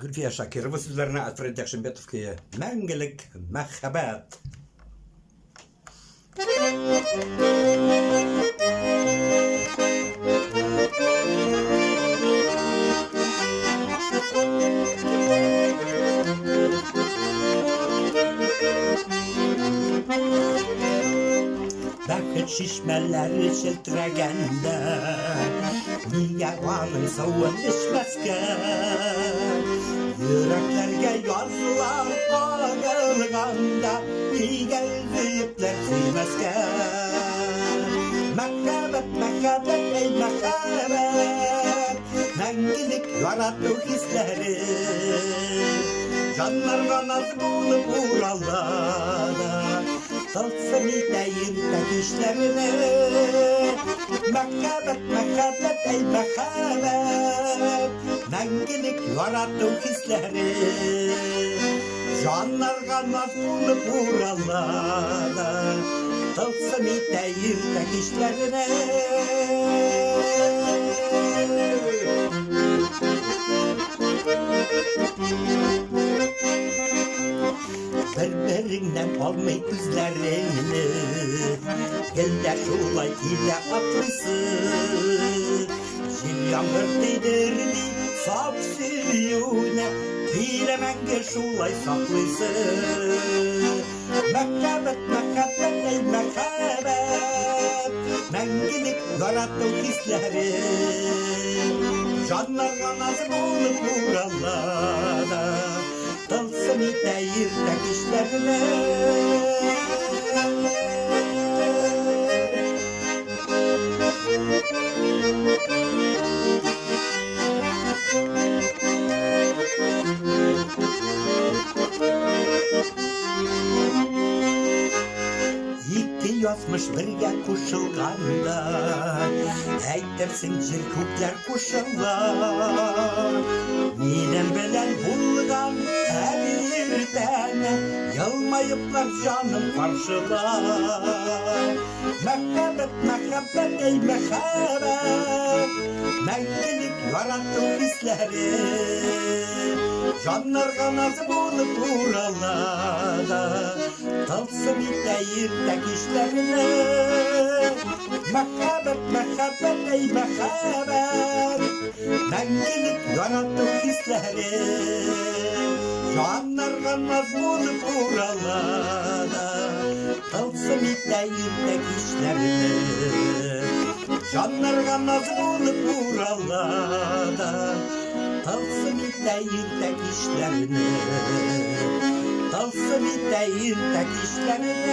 Гөлфия Шакирова сүзләренә Альфред Якшимбетов көе Мәңгелек мәхәббәт. Бәхет чишмәләре челтерәгәндә, Нигә аның суын эчмәскә? Йөрәкләргә язлар кагылганда, Нигә өзепләр сөймәскә? Мәхәббәт, мәхәббәт, әй мәхәббәт, Мәңгелек ярату хисләре. Җаннарга наз булып урала да, Тылсым итә иртә кичләрне. Мәхәббәт, мәхәббәт, әй мәхәббәт, Мәңгелек ярату хисләре. Җаннарга наз булып урала да, Тылсым итә иртә кичләрне. Бер-береңнән алмый күзләреңне, Гел дә шулай килә атлыйсы. Җил яңгыр тидерми саф сөюне, Килә мәңге шулай саклыйсы. Мәхәббәт, мәхәббәт, әй мәхәббәт, Мәңгелек ярату хисләре. Җаннарга наз булып урала да, Тылсым итә иртә кичләрне. Ике язмыш бергә кушылганда, Әйтерсең җир күкләр кушыла. Минем белән булган һәр иртәне Елмаеплар җаным каршыла. Мәхәббәт, мәхәббәт, әй мәхәббәт, Мәңгелек ярату хисләре. Җаннарга наз булып урала да, Тылсым итә иртә кичләрне. Мәхәббәт, мәхәббәт, әй мәхәббәт, Мәңгелек ярату хисләре. Җаннарга наз булып урала да, Тылсым итә иртә кичләрне. Җаннарга наз булып урала да, Тылсым итә иртә кичләрне. Тылсым итә иртә кичләрне.